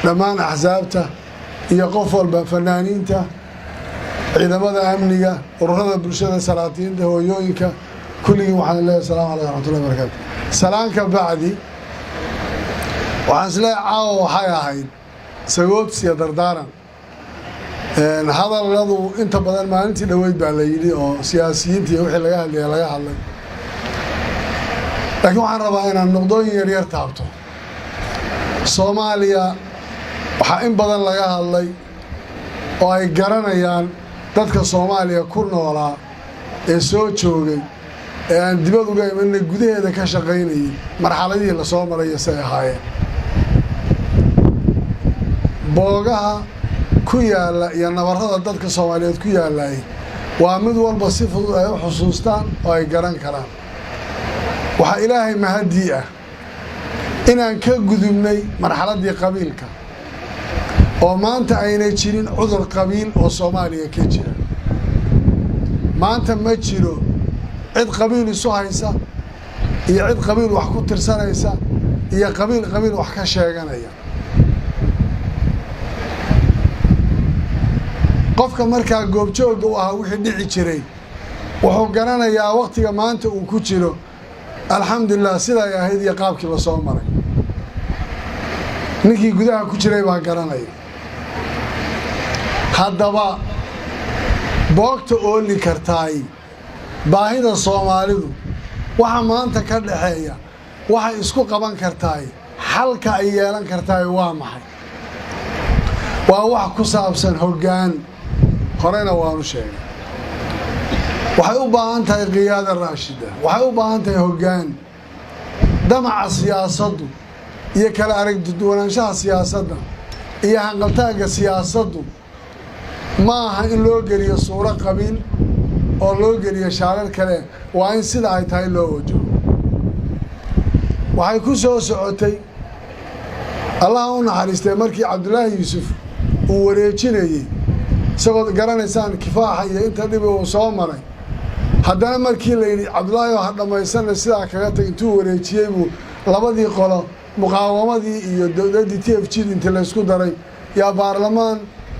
Dhammaan axsaabta iyo qof walba, fanaaniinta, ciidamada amniga, ururada bulshada, salaatiinta, hooyooyinka, kulligiin waxaan leeyahay asalamu calaykum raxmatullahi barakatu. Salaanka bacdi, waxaan isleeyahay caawa waxay ahayd sagoobs iyo dardaaran. Hadalladu inta badan maalintii dhoweyd baa la yidhi oo siyaasiyiinta iyo wixii laga hadlaya laga hadlay, laakiin waxaan rabaa inaan noqdooyin yaryar taabto. Soomaaliya waxaa in badan laga hadlay oo ay garanayaan dadka Soomaaliya ku noolaa ee soo joogay ee aan dibad uga imanna, gudaheeda ka shaqaynayay, marxaladihii lasoo maraya say ahaayeen, boogaha ku yaalla iyo nabarrada dadka Soomaaliyeed ku yaallayay waa mid walba si fudud ay u xusuustaan oo ay garan karaan. Waxaa Ilaahay mahadii ah inaan ka gudubnay marxaladdii qabiilka oo maanta aynay jirin cudur qabiil oo Soomaaliya ka jira. Maanta ma jiro cid qabiil isu haysa iyo cid qabiil wax ku tirsanaysa iyo qabiil qabiil wax ka sheeganaya. Qofka markaa goobjoogga u ahaa wixii dhici jiray wuxuu garanayaa waktiga maanta uu ku jiro, alxamdulilah, siday ahayd iyo qaabkii la soo maray. Ninkii gudaha ku jiray baa garanaya. Haddaba boogta ooli kartaay baahida Soomaalidu, waxa maanta ka dhaxeeya, waxay isku qaban kartaay, xalka ay yeelan kartaay waa maxay? Waa wax ku saabsan hoggaan. Horena waanu sheegay, waxay u baahan tahay qiyaada raashida, waxay u baahan tahay hoggaan. Damaca siyaasaddu iyo kala aragduwanaanshaha siyaasadda iyo hanqaltaagga siyaasaddu ma aha in loo geliyo suuro qabiil oo loo geliyo shaarar kale. Waa in sida ay tahay loo wajaho. Waxay ku soo socotay, Allaha u naxariistay, markii Cabdulaahi Yuusuf uu wareejinayey, isagoo garanaysaan kifaaxa iyo inta dhibi uu soo maray. Haddana markii la yidhi, "Cabdulaahi oo ha dhammaysanna, sidaa kaga tag," intuu wareejiyey buu labadii qolo, muqaawamadii iyo dowladdii TFG, intii laysku daray yaa baarlamaan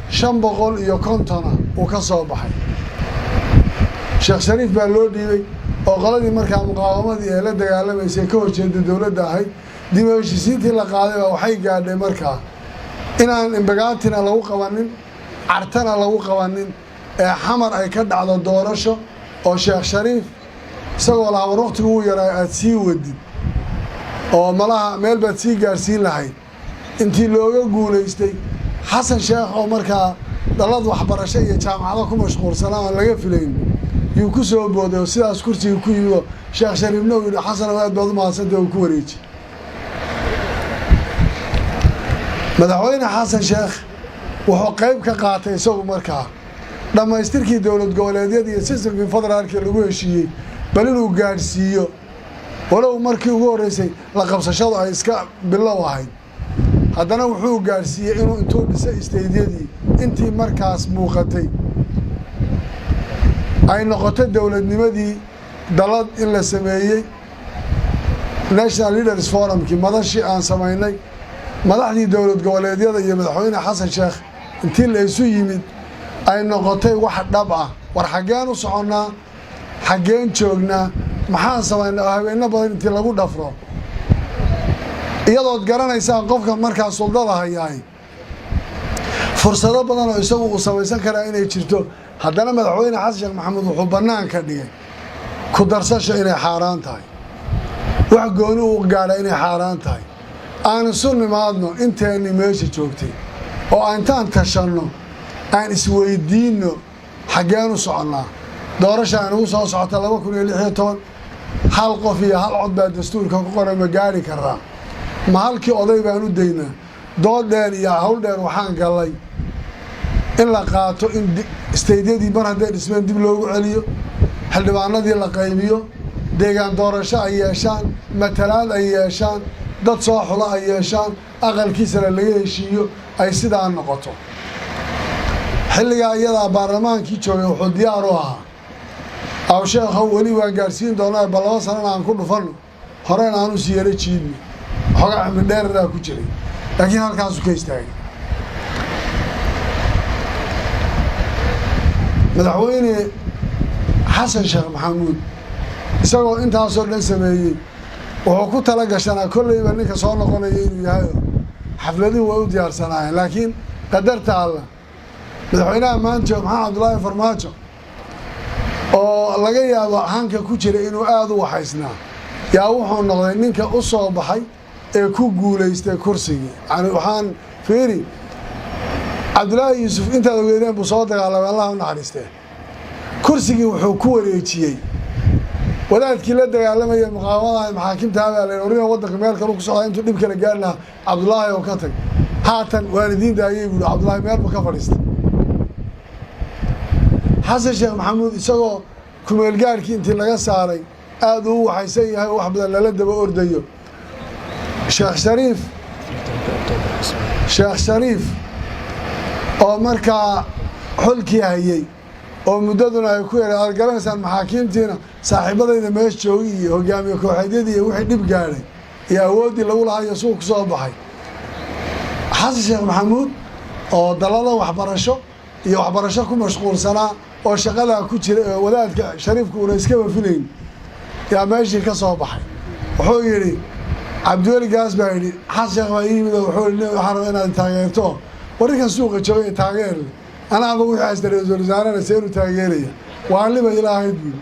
550 uu ka soo baxay. Sheekh Shariif baa loo dhiibay oo qoladii markaa muqaawamadii ee la dagaalamaysay ka horjeeda dowladda ahayd. Dib u heshiisiintii la qaaday baa waxay gaadhay markaa inaan Imbagaatina lagu qabanin, Cartana lagu qabanin, ee Xamar ay ka dhacdo doorasho, oo Sheekh Shariif isagoo lahaa, "War, waqtigu uu yaraa, aada sii wadid oo malaha meel baad sii gaadhsiin lahayd," intii looga guulaystay Xasan Sheekh oo markaa dallad waxbarasho iyo jaamacado ku mashquulsanaa aan laga filayn yuu ku soo booday oo sidaas kursiga ku yimid, oo Sheekh Shariifna uu yidhi, "Xasanow, aad baad u mahadsantay," uu ku wareeji. Madaxweyne Xasan Sheekh wuxuu qayb ka qaatay isagu markaa dhammaystirkii dowlad goboleedyada iyo sistamkii federaalkii lagu heshiiyey, bal inuu gaadhsiiyo, walow markii ugu horreysay la qabsashadu ay iska bilow ahayd. Haddana wuxuu gaadhsiiyey inuu intuu dhisay isteydyadii intii markaas muuqatay ay noqoto dowladnimadii dalad in la sameeyey, National Leaders Forumkii, madashii aan samaynay, madaxdii dowlad goboleedyada iyo Madaxweyne Xasan Sheekh intii la isu yimid ay noqotay wax dhab ah. War, xaggeen u soconnaa? Xaggeen joognaa? Maxaan samaynaa? Oo habeenno badan intii lagu dhafro, iyadood garanaysaan qofka markaa suldada hayaay fursado badan oo isagu uu samaysan karaa inay jirto, haddana Madaxweyne Xasan Sheekh Maxamuud wuxuu bannaan ka dhigay ku darsasho inay xaaraan tahay, wax gooni uu gaadha inay xaaraan tahay. Aan isu nimaadno inteenni meesha joogtay oo intaan tashanno aan isweydiinno xaggeen u soconnaa. Doorasha aan ugu soo socota 2016, hal qof iyo hal cod baa dastuurka ku qoran. Ma gaari karaa? Ma halkii oday baan u daynaa? Dood dheer iyo hawl dheer waxaan gallay in la qaato in istaydyadii mar hadday dhismeen dib loogu celiyo, xildhibaanadii la qaybiyo, deegaan doorasho ay yeeshaan, matalaad ay yeeshaan, dad soo xulo ay yeeshaan, aqalkiisana laga heshiiyo, ay sidaa noqoto. Xilligaa iyadaa baarlamaankii joogay wuxuu diyaar u ahaa, "Aw sheekhow, weli waan gaadhsiin doonaa, bal 2 sanana aan ku dhufanno, horena aan usii yaro jiidno." Xoogaa cimri dheeradaa ku jiray. Laakiin halkaasuu ka istaagay Madaxweyne Xasan Sheekh Maxamuud. Isagoo intaasoo dhan sameeyey, wuxuu ku tala gashanaa kolleyba ninka soo noqonaya inuu yahay. Xafladuhu way u diyaarsanaayeen, laakiin qadarta Alla, madaxweynaha maanta, Maxamed Cabdullaahi Farmaajo, oo laga yaabo hanka ku jira inuu aada u waxaysnaa, yaa wuxuu noqday ninka u soo baxay ee ku guulaystay kursigii. Yani waxaan fiiri, Cabdullaahi Yuusuf intaad ogeedeen buu soo dagaalamay, Allah u naxariistee. Kursigii wuxuu ku wareejiyey wadaadkii la dagaalamaya muqaawamada maxaakimta baa la orina waddanka meel kalu ku socdaa. Intuu dhib kala gaari lahaa, Cabdullaahi oo ka tag, haatan waan idiin daayey buuri. Cabdullaahi meel buu ka fadhiistay. Xasan Sheekh Maxamuud, isagoo kumeelgaarkii intii laga saaray aada uu waxaysan yahay oo wax badan lala daba ordayo, Sheekh Shariif oo markaa xulkii hayey oo muddaduna ay ku yara, aad garanaysaan, maxaakiimtiina saaxiibadayda meesha joogay iyo hogaamiye kooxeedyadii iyo wixii dhib gaadhay iyo awooddii lagu lahaa iyo suuq ku soo baxay. Xasan Sheekh Maxamuud oo dalada waxbarasho iyo waxbarasho ku mashquulsanaa oo shaqadaa ku jira ee wadaadka Shariifku una iskaba filayn, yaa meeshii ka soo baxay. Wuxuu yidhi, Cabdiweli Gaas baa yidhi, Xasan Sheekh baa ii yimid oo wuxuu yidhi, waxaan rabaa inaad taageerto. Warrinkan suuqa joogay ee taageer leh, anaaba wixii haysta ra-iisul wasaarena seenu taageeraya, waaliba ilaahayd buuri.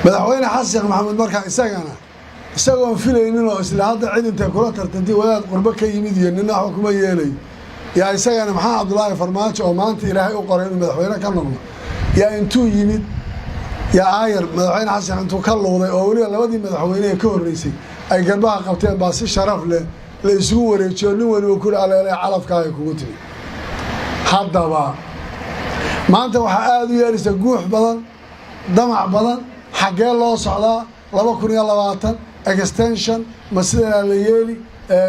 Madaxweyne Xasan Sheekh Maxamuud markaa isagana isagoon filaynin oo isla hadda cid intay kula tartantay, wadaad qurbo ka yimid iyo nina waxba kuma yeelayo, yaa isagana Maxamed Cabdulaahi Farmaajo, oo maanta Ilaahay u qoray inuu madaxweyne ka noqdo, yaa intuu yimid, yaa aayar madaxweyne Xasan Sheekh intuu ka luuday oo weliba labadii madaxweyne ee ka horreysay ay garbaha qabteen, baa si sharaf leh la isugu wareejiyo. Nin weliba kuri aleele calafkaaga kugu timi. Haddaba maanta waxaa aada u yeeraysa guux badan, damac badan. Xaggee loo socdaa 2020? Extension ma sidanaa la yeeli?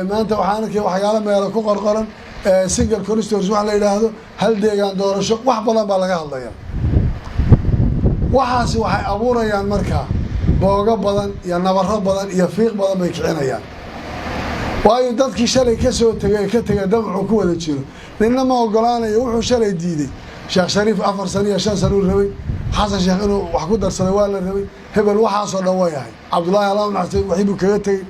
Maanta waxaan arkay waxyaalo meelo ku qorqoran, single constituency wax la yidhaahdo, hal deegaan doorasho, wax badan baa laga hadlaya. Waxaasi waxay abuurayaan markaa boogo badan iyo nabaro badan iyo fiiq badan bay kicinayaan, waayo dadkii shalay ka soo tegay ee ka tegay damacuu ku wada jiro. Ninna ma ogolaanayo wuxuu shalay diiday. Sheekh Shariif 4 sano iyo 5 sano uu rabay. Xasan Sheekh inuu wax ku darsaday waa la rabay. Hebel, waxaasoo dhan way ahay. Cabdullaahi, Allah naxariistay, wixii buu kaga tegey.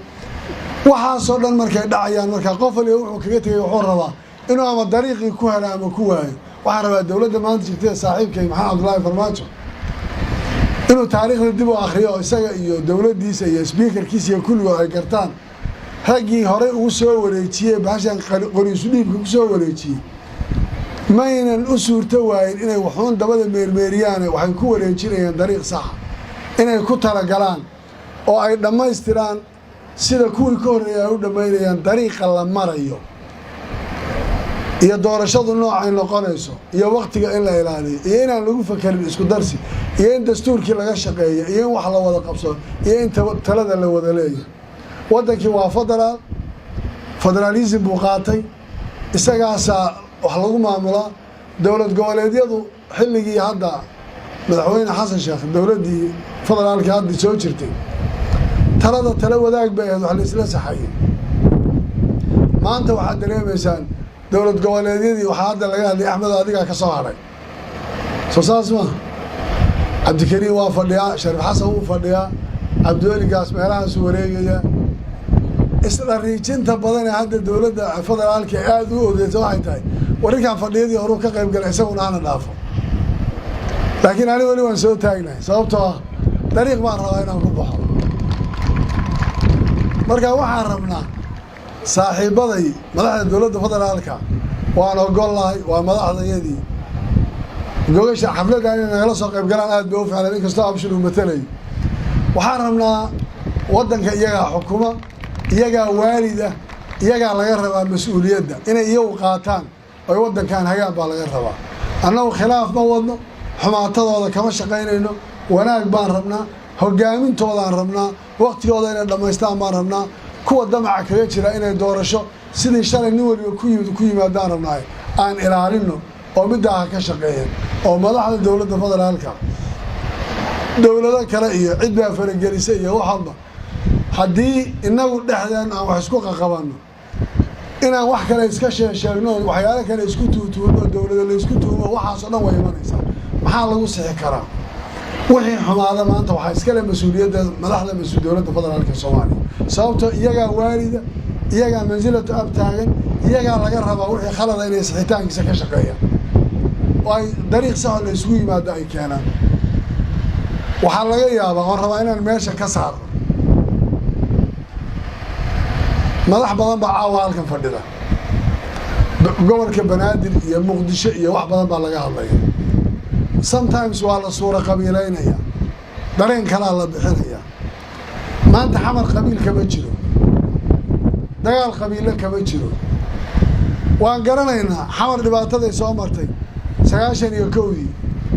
Waxaasoo dhan markay dhacayaan, markaa qof waliba wuxuu kaga tegey wuxuu rabaa inuu ama dariiqii ku helo ama ku waayo. Waxaan rabaa dowladda maanta jirtay, saaxiibkay Maxamed Cabdullaahi Farmaajo, inuu taariikhda dib u akhriyo, isaga iyo dowladdiisa iyo speakerkiisa iyo kulligood ay gartaan raggii horey ugu soo wareejiyey bahashan qoriisu dhiibka ku soo wareejiyey. Maynan u suurto waayin inay waxuun dabada meermeeriyaane. Waxay ku wareejinayaan dariiq saxa inay ku talagalaan oo ay dhammaystiraan sida kuwii ka horreeyay ay u dhammaynayaan. Dariiqa la marayo iyo doorashadu noocay noqonayso iyo waktiga in la ilaaliyo iyo inaan lagu fakerin isku darsi iyo in dastuurkii laga shaqeeyo iyo in wax la wada qabsado iyo in talada la wada leeyahay. Waddankii waa federaal, federalism buu qaatay, isagaasaa wax lagu maamulaa. Dowlad goboleedyadu xilligii hadda madaxweyne Xasan Sheekh, dowladdii federaalkii hadda soo jirtay, talada tala wadaag bay ahayd, wax la isla saxayay. Maanta waxaad dareemaysaan dowlad goboleedyadii waxaa hadda laga hadlay, Axmed adigaa ka soo hadhay, soo saas ma? Cabdikariim waa fadhiyaa, Shariif Xasan wuu fadhiyaa, Cabdiweligaas meelahaasu wareegaya. Isdhariijinta badan ee hadda dowladda federaalka aada u odeysa waxay tahay, warinkan fadhiyadii horuu ka qayb galay, isaguna hana dhaafo. Laakiin ani weli waan soo taagnahay, sababtoo ah dariiq baan rabaa inaan ku baxo. Marka waxaan rabnaa saaxiibaday madaxda dowladda federaalka, waan ogol lahay, waa madaxdayadii. Gogasha xafladdan inay nagala soo qayb galaan aad bay u ficlan, inkastoo Abshir uu matalayo. Waxaan rabnaa waddanka iyagaa xukuma, iyagaa waalida, iyagaa laga rabaa mas-uuliyadda inay iyagu qaataan oy waddankan hagaan baa laga rabaa. Annagu khilaaf ma wadno, xumaatadooda kama shaqaynayno, wanaag baan rabnaa, hogaamintoodaan rabnaa, waktigooda inay dhammaystaan baan rabnaa. Kuwa damaca kaga jira inay doorasho sidii shalay nin waliba ku yimid ku yimaadaan rabnaay. Aan ilaalino oo middaa ha ka shaqeeyeen oo madaxda dowladda federaalka, dowlado kale iyo cid baa faragelisa iyo wax walba. Haddii innagu dhexdeen aan wax isku qaqabanno, inaan wax kale iska sheesheegno, waxyaalo kale isku tuutuuno, dowlada la isku tuumo, waxaasoo dhan way imanaysaa. Maxaa lagu sixi karaa wixii xumaada? Maanta waxaa iskale mas-uuliyadda madaxda dowladda federaalka Soomaaliya, sababtoo iyagaa waalida, iyagaa mansilatu ab taagan, iyagaa laga rabaa wixii khalada inay sixitaankiisa ka shaqeeyaan oo ay dariiq saxo la isugu yimaado ay keenaan. Waxaa laga yaabaa oon rabaa inaan meesha ka saarno, madax badan baa caawa halkan fadhida. Gobolka Banaadir iyo Muqdisho iyo wax badan baa laga hadlaya. Sometimes waa la suura qabiilaynaya, dareen kalaa la bixinaya. Maanta Xamar qabiil kama jiro, dagaal qabiilo kama jiro. Waan garanaynaa Xamar dhibaataday soo martay 91-dii,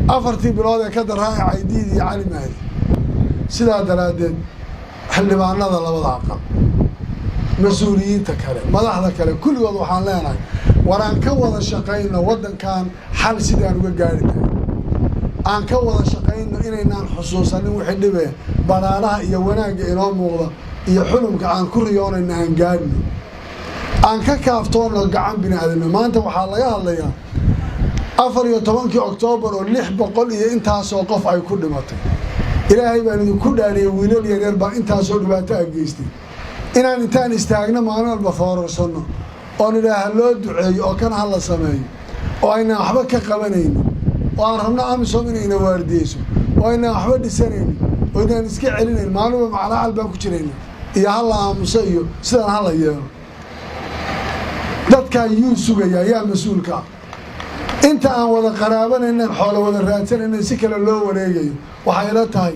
4-tii bilood ee ka daraa Caydiid iyo Cali Mahdi. Sidaa daraaddeed, xildhibaanada labada aqal, mas-uuliyiinta kale, madaxda kale, kulligood waxaan leenahay: war aan ka wada shaqayno waddankan xal sidaan uga gaari lahay. Aan ka wada shaqayno inaynaan xusuusanin wixii dhibe. Baraaraha iyo wanaagga inoo muuqda iyo xulumka aan ku riyoonayna aan gaadhno. Aan ka kaaftoonno gacan bini aadamno. Maanta waxaa laga hadlayaa 14-kii Oktoobar oo 600 iyo intaasoo qof ay ku dhimatay. Ilaahay baan idinku dhaaliyay, wiilal yaryar baa intaasoo dhibaato a geystay. Inaan intaan istaagno maalin walba foorarsanno oon idhaah ha loo duceeyo oo kan ha la sameeyo, oo aynaan waxba ka qabanaynin, oo aan rabno AMISOM inayna waardiyeyso, oo aynaan waxba dhisanaynin, oo aynaan iska celinayn, maalinba maclaacal baan ku jirayna iyo ha la aamuso iyo sidaan ha la yeelo. Dadkaan yuu sugayaa? Yaa mas-uulka ah? Inta aan wada qaraabanaynan, xoolo wada raadsanaynan, si kale loo wareegayo, waxay ila tahay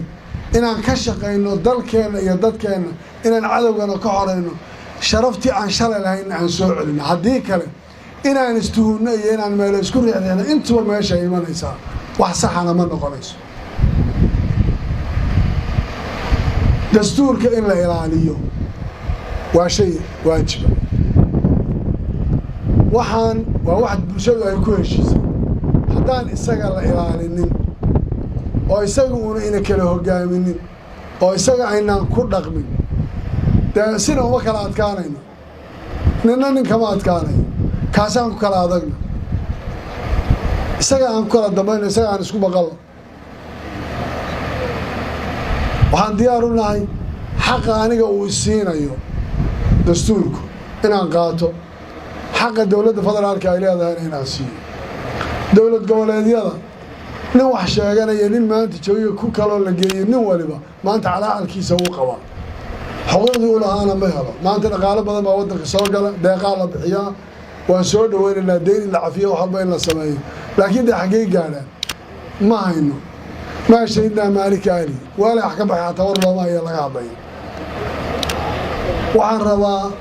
inaan ka shaqayno dalkeenna iyo dadkeenna, inaan cadowgana ka xorayno, sharaftii aan shalay lahayna aan soo celino. Haddii kale, inaan istuhunno iyo inaan meelo isku riixriixno intuba meesha imanaysaa, wax saxana ma noqonayso. Dastuurka in la ilaaliyo waa shay waajiba. Waxaan waa wax bulshadu ay ku heshiisay. Haddaan isaga la ilaalinin, oo isaga uuna ina kala hogaaminin, oo isaga aynaan ku dhaqmin, dee sina uma kala adkaanayno. Ninna nin kama adkaanayo. Kaasaan ku kala adagna, isaga aan ku kala dambayno, isaga aan isku baqalno. Waxaan diyaar u nahay xaqa aniga uu isiinayo dastuurku inaan qaato, xaqa dowladda federaalka ay leedahayna inaan siiyo. Dowlad goboleedyada, nin wax sheeganaya, nin maanta joogiga ku kaloo la geeyey, nin waliba maanta calaacalkiisa wuu qabaa, xuquuqdii u lahaana ma helo. Maanta dhaqaalo badan baa waddanka soo gala, deeqaa la bixiyaa, waan soo dhaweynaynaa, deyn in la cafiyo, wax walba in la sameeyo, laakiin dee xaggey gaadhaan? Ma hayno. Maa shahidnaa maalika ahli waala wax ka baxay, xataa war looma haya laga hadlaya. Waxaan rabaa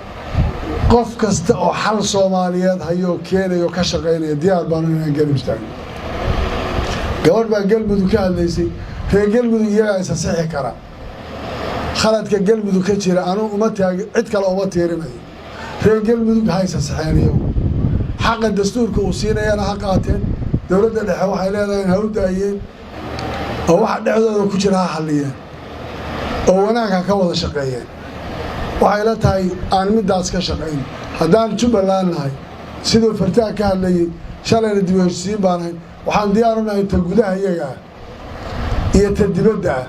qof kasta oo xal Soomaaliyeed hayoo keenayo, ka shaqaynaya, diyaar baanu inaan garab istaagno. Gabadh baa Galmudug ka hadlaysay. Reer Galmudug iyagaa isa sixi kara. Khaladka Galmudug ka jira anuu uma taagi, cid kale uma tiirinayo. Reer Galmudug ha isa sixeen iyagu. Xaqa dastuurka uu siinayana ha qaateen. Dowladda dhexe waxay leedahay ha u daayeen, oo waxa dhexdooda ku jira ha xalliyeen, oo wanaag ha ka wada shaqeeyeen. Waxay la tahay aan middaas ka shaqayn. Haddaan Jubbaland nahay, siduu Fartaag ka hadlayey shalayna, dib u heshisiin baan ahayn. Waxaan diyaar u nahay ta gudaha iyaga ah iyo ta dibadda ah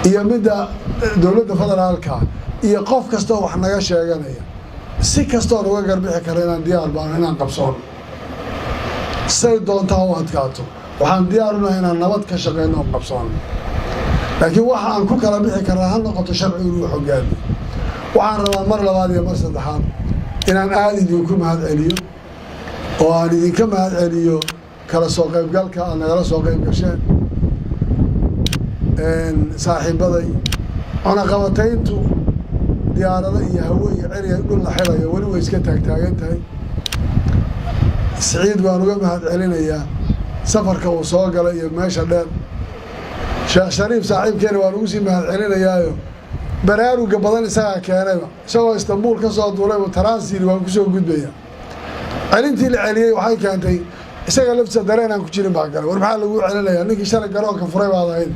iyo midda dowladda federaalka ah iyo qof kastoo wax naga sheeganaya, si kastoon uga garbixi kara inaan diyaar baano inaan qabsoono. Say doontaa u adkaato, waxaan diyaar u nahay inaan nabad ka shaqeyno oo qabsoono, laakiin waxa aan ku kala bixi karnaa ha noqoto sharcigu inuu hogaamiyo. Waxaan rabaa mar labaad iyo mar saddexaad inaan aada idinku mahad celiyo, oo aan idinka mahad celiyo kala soo qaybgalka aad nagala soo qayb gasheen. Saaxiibaday, cunaqabatayntu diyaarado iyo hawo iyo ceriya dhul la xidhayo weli way iska taagtaagan tahay. Siciid baan uga mahad celinayaa safarka uu soo galay iyo meesha dheer. Sheekh Shariif saaxiibkeena waan ugu sii mahad celinayaayo, baraaruga badan isagaa keenayba. Isagoo Istanbuul ka soo duulay buu taransiri waan kusoo gudbaya. Celintii la celiyey waxay keentay isaga laftiisa dareen aan ku jirin baa galay. War maxaa lagu celinayaa? Ninkii shalay garoonka furay baad ahayd.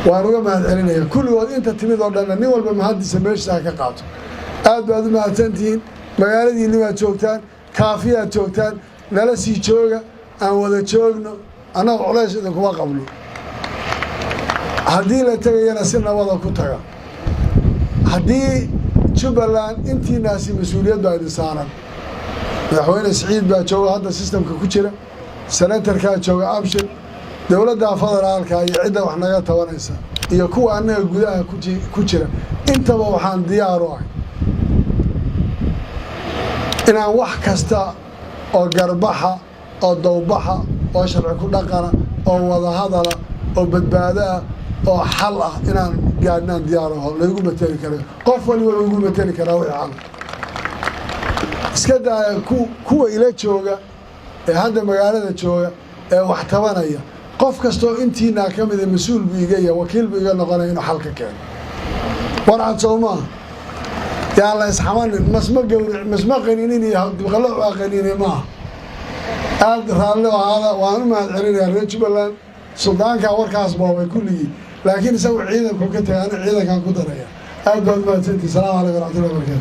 Waan uga mahad celinaya kulligood inta timid oo dhanna. Nin walba mahaddiisa meeshiisa ha ka qaato. Aad baad u mahadsantihiin. Magaaladiinni baad joogtaan, kaafiyaad joogtaan, nala sii jooga, aan wada joogno. Annaga culays idinkuma qabno. Haddii la tegayana si nabada ku taga. Haddii Jubbaland intiinaasi mas-uuliyad baa idin saaran. Madaxweyne Siciid baa jooga hadda systemka ku jira, senatorkaa jooga Abshir, dowladda federaalka iyo cidda wax naga tabanaysa iyo kuwa annaga gudaha ku jira intaba, waxaan diyaar u ahay inaan wax kasta oo garbaxa oo dowbaxa oo sharci ku dhaqana oo wadahadala oo badbaado ah oo xal ah inaan gaadhnaan diyaar aho. Laygu mateli karayo, qof waliba lagu mateli karaa wixii xal. Iska daaya kuwa ila jooga ee hadda magaalada jooga ee wax tabanaya. Qof kastoo intiinaa ka mida mas-uul buu iga yahay, wakiil buu iga noqonaya inuu xal ka keeno. Warcad sow maaha? Yaan la isxamanin. Masma gawric, masma qaninin iyo dibqalo waa qanine maaha. Aada raalli ahaada. Waan u mahad celinayaa reer Jubbaland. Suldaankaa warkaas boobay kulligii, laakiin isagu ciidanku ka tegay, ana ciidankaan ku daraya. Aad baad umahadsantihi. Salamu calaykum waraxmatullahi wabarakatu.